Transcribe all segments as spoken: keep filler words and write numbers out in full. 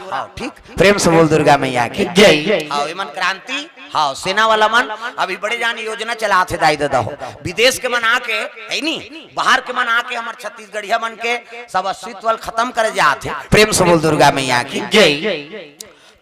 हाँ, ठीक। प्रेम से बोल दुर्गा मैया की जय। हाँ, एमन क्रांति, हाँ, सेना वाला मन अभी बड़े जान योजना चलात हे दाई ददा हो। विदेश के मन आके, है नी, बाहर के मन आके हमर छत्तीसगढ़िया मन के सब अस्तित्व ल खत्म करे जात हे। प्रेम से बोल दुर्गा मैया की जय।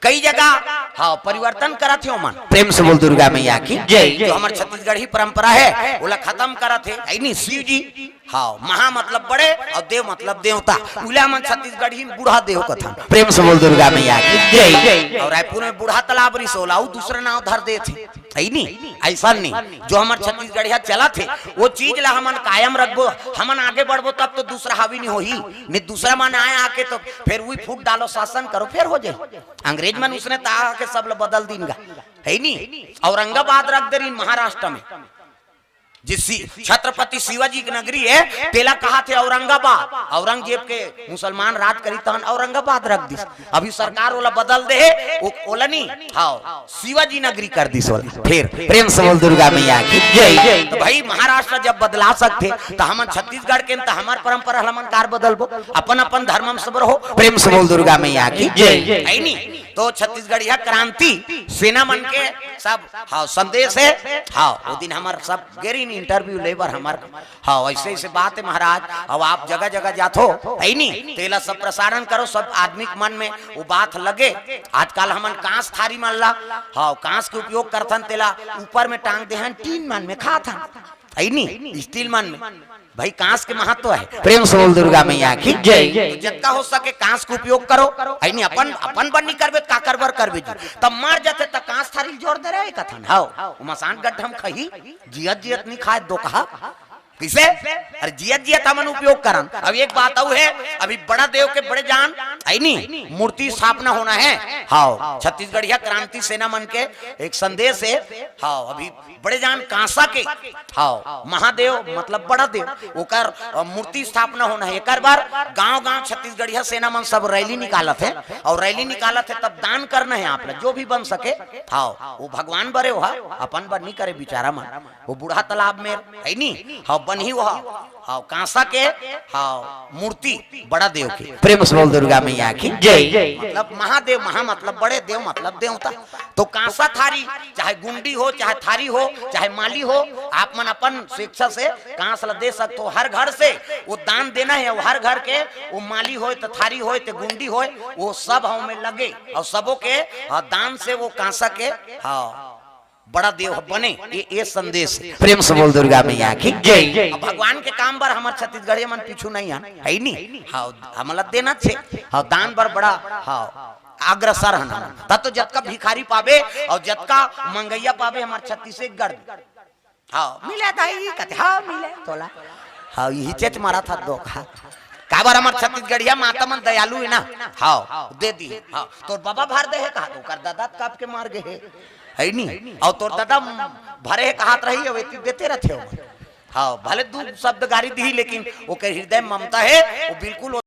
कई जगह, हाँ, परिवर्तन करत हे ओमन। प्रेम से बोल दुर्गा मैया की जय। जो हमर छत्तीसगढ़ी परंपरा हे, ओला खत्म करत हे, है नी, शिव जी। हाँ, महा मतलब बड़े अउ देव मतलब देवता। उला मन छत्तीसगढ़ी में बूढ़ा देव कथन। प्रेम से बोल दुर्गा मैया की जय। अउ रायपुर में बूढ़ा तालाब रिसोला, उ दूसरा नाव धर देथे, है नी? ऐसा नहीं, जो हमर छत्तीसगढ़िया चलत हे, वो चीज ला हमन कायम रखबो। हमन आगे बढ़बो तब तो दूसरा हावी नहीं होही, नहीं दूसरा मन आए आके तो फिर उही फूट डालो, शासन करो, फिर हो जाए। अंग्रेज मन उसने ताहा के सब ला बदल दीन गा, है नी? औरंगाबाद रख दे रही महाराष्ट्र में, जिस सी-, छत्रपति शिवाजी की नगरी हे, तेला कहाथे औरंगाबाद। औरंगजेब के मुसलमान राज करी तहन औरंगाबाद रख दिस। अभी सरकार ओला बदल दे हे, ओ-, ओला नी, हाँ, शिवाजी नगरी कर दिस ओला। फिर प्रेम से बोल दुर्गा मैया की जय। तो भाई, महाराष्ट्र जब बदला सकथे, तो हमन छत्तीसगढ़ के, तो हमर परंपरा हमन कार बदलबो? अपन अपन धर्म में सब रहो। प्रेम से बोल दुर्गा मैया की जय। है नी? तो छत्तीसगढ़िया क्रांति सेना मन के सब, हाँ, संदेश हे। हाँ, वो दिन हमर सब गे रहिन interview ले बर हमर, हाँ, ऐसे ऐसे बात हे महाराज। अब आप जगह जगह जाथो, है नी, तेला सब प्रसारण करो, सब आदमी के मन में वो बात लगे। आजकल हमन कांस थारी मन ला, हाँ, कांस के उपयोग करथन, तेला ऊपर में टांग दे हन, टीन मन में खाथन, है नी, स्टील मन में। भाई, कांस के महत्व हे। प्रेम से बोल दुर्गा मैया की जय। तो जतका हो सके कांस के उपयोग करो, है नी, अपन, अपन बर नी करबे त काकर बर करबे जी। तब मर जाथे त कांस थारी ल जोर दे रहे कथन, हाँ, वो मसान गड्ढा में खही, जियत जियत नी खाए दो कहा। किसे? अरे, जियत जियत हमन उपयोग करन। अब एक बात अउ हे, अभी बड़ा देव के बड़े जान, है नी, मूर्ति स्थापना होना हे। हाँ, छत्तीसगढ़िया क्रांति सेना मन के एक संदेश हे। हाँ, अभी बड़े जान कांसा के, हाँ, महादेव मतलब बड़ा देव, ओकर, अ, मूर्ति स्थापना होना हे। एकर बर गांव गांव छत्तीसगढ़िया सेना मन सब रैली निकालत हे, अउ रैली निकालत हे तब दान करना हे आप ला, जो भी बन सके। हाँ, वो भगवान बरे हो, अपन बर नी करे बिचारा मन। वो बूढ़ा तालाब में, है नी, हाँ, बनही वो, हाँ, कांसा के, हाँ, मूर्ति बड़ा देव के। प्रेम से बोल दुर्गा मैया की जय। मतलब महादेव, महा मतलब बड़े, देव मतलब देवता। तो कांसा थारी, चाहे गुंडी हो, चाहे थारी हो, चाहे माली हो, आप मन अपन स्वेच्छा से कांस ला दे सकते हो। हर घर से वो दान देना हे, वो हर घर के, वो माली होय, तो थारी होय, तो गुंडी होय, वो सब हव में लगे अउ सबो के, हाँ, दान से वो कांसा के, हाँ, बड़ा देव ह बने, ये, ये संदेश हे। प्रेम से बोल दुर्गा मैया की जय। अब भगवान के काम बर हमर छत्तीसगढ़िया मन पीछू नहीं हन, है नी? हाँ, हमला देना छे। हाँ, दान बर बड़ा, हाँ, अग्रसर हन हमन। तब तो जतका भिखारी पाबे अउ जतका मंगैया पाबे हमर छत्तीसगढ़ में। हाँ, मिले दाई, कथे, हाँ, मिले तोला। हाँ, यही चेच मारा था दो का। काबर हमर छत्तीसगढ़िया माता मन दयालु हे ना। हाँ, दे दी। हाँ, तोर बाबा भर दे हे कहा, तो ओकर दादा कब के मर गए हे, है नी? अउ तोर दादा भरे हे कहत रही, अब एती देते रहते हो। हाँ, भले दू शब्द गारी दी, लेकिन ओकर हृदय में ममता हे, वो बिल्कुल